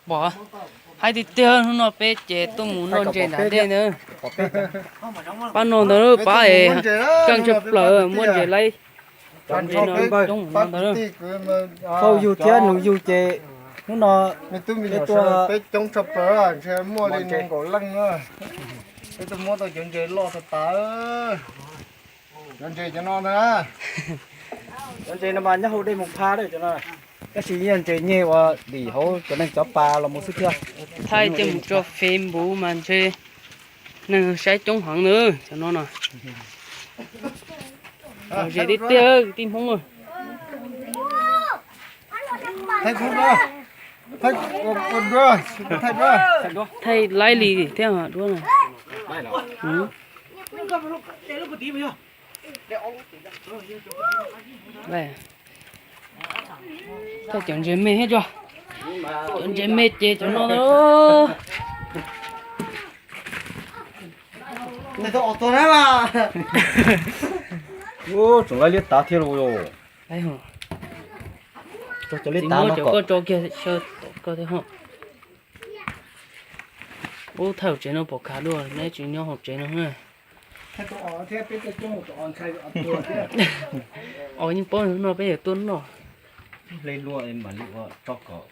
Pom, hais tiag tiag hnub no peb ces tuaj mus noj ntses nram dej na. Pab no ntawd pab es keej tshaj plaws muab ntses laib. Cov ntses no coob no ntawd. Phauj yug thiab nus yug ces hnub no peb tuaj, peb coob tshaj plaws, ntshe muaj li nees nkaum leej na. Peb tuaj muab tau cov ntses loj tas tas. Cov ntses cov no ntag. Cov ntses no mas nyob hauv dej Moos Phab lawm cov no. Tab sis yog ntses nyeg uas dim hauv cov neeg cov pas los mus xwb thiab. Thaij coj mus tso Facebook mas ntshe neeg saib coob heev na cov no no. Lom zem tiag tiag kwv tij Hmoob. Thaij laib li thiab duab na. Thaij cov ntses me thiab tso. Cov ntses me ces cov no. Tseem laib liab tav thiab los. Cov liab tav no koj tso kiag saw tom koj thiab ho. Ub, thaj hauv tsev no pom khav dua, neb tsis nyob hauv tsev no na. Os, yeej paub no peb yuav tuaj noj. Hle luaj mam li ua tso kom.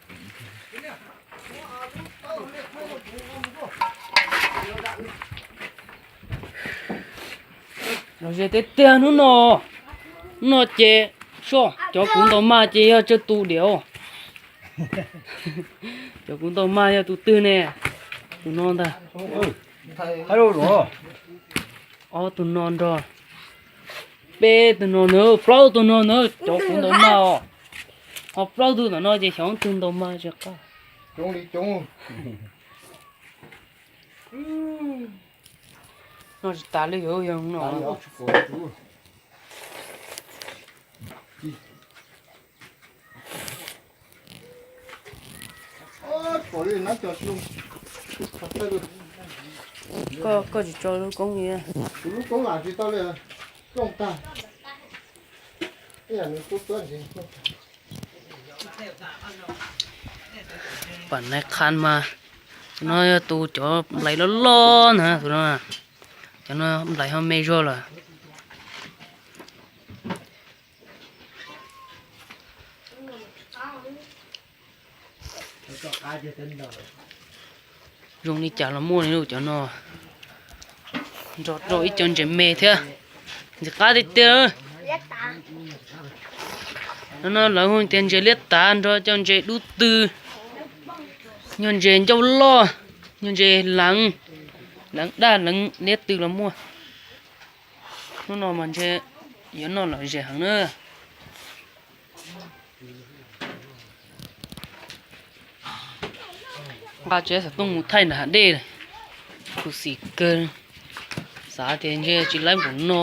Los ze tiag tiag hnub no, hnub no ces soj cov kuv ntaus mas ces yog tsawg tus diam. Cov kuv ntaus mas yog tus twg ne? Tus no ntag. Ob tug no nrog peb tug no na, plaub tug no na, cov kuv ntaus mas os. Ho plaub tug tom no ces xyov twg ntaus mas tsis qab. Noj tsis tas li yog no. Koj, koj tsis tso lub koob li. Kuv lub koob lam tsis tau li, plooj tag. Pam nai qhan mas, no yog tus cov nplais loj loj na, tus no, cov no nplais ho me zog lawm. Zoo li cas los muaj li cov no. Nrog rau ib co ntses me thiab. Ntses qab tiag tiag. No no lawv hu tias ntses liab tav, nrog cov ntses dub tw, nyuag ntses ncauj loj, nyuag ntses leev, leev daj leev liab tw los muaj. Hnub no mas ntshe yuav noj lom zem heev na. Nqa tsev xov tooj mus thaij nram hav dej, khuv xim kawg. Xav tias ntshe tsis laib npaum no.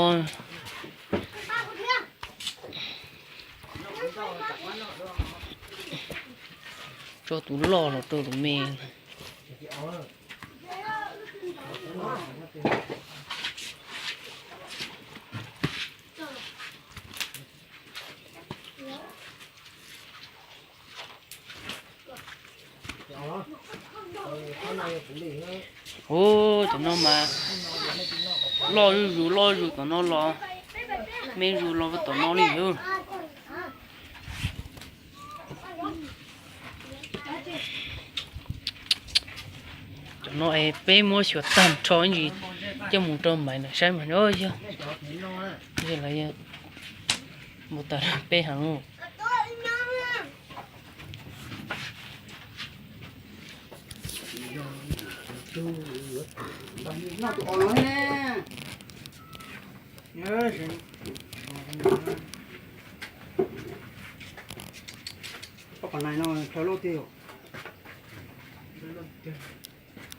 Tso tus loj los rau tus me. Ub, cov no mas loj zuj zus, loj zuj zus tom no los, me zuj zus los tom no li. Cov no es peb muab xyuas tag nrho ib ntsis coj mus rau Maiv lawv saib mas yog, yog lawv mus tawm peb heev. Poj qhov nai no khaws loj tiag yom.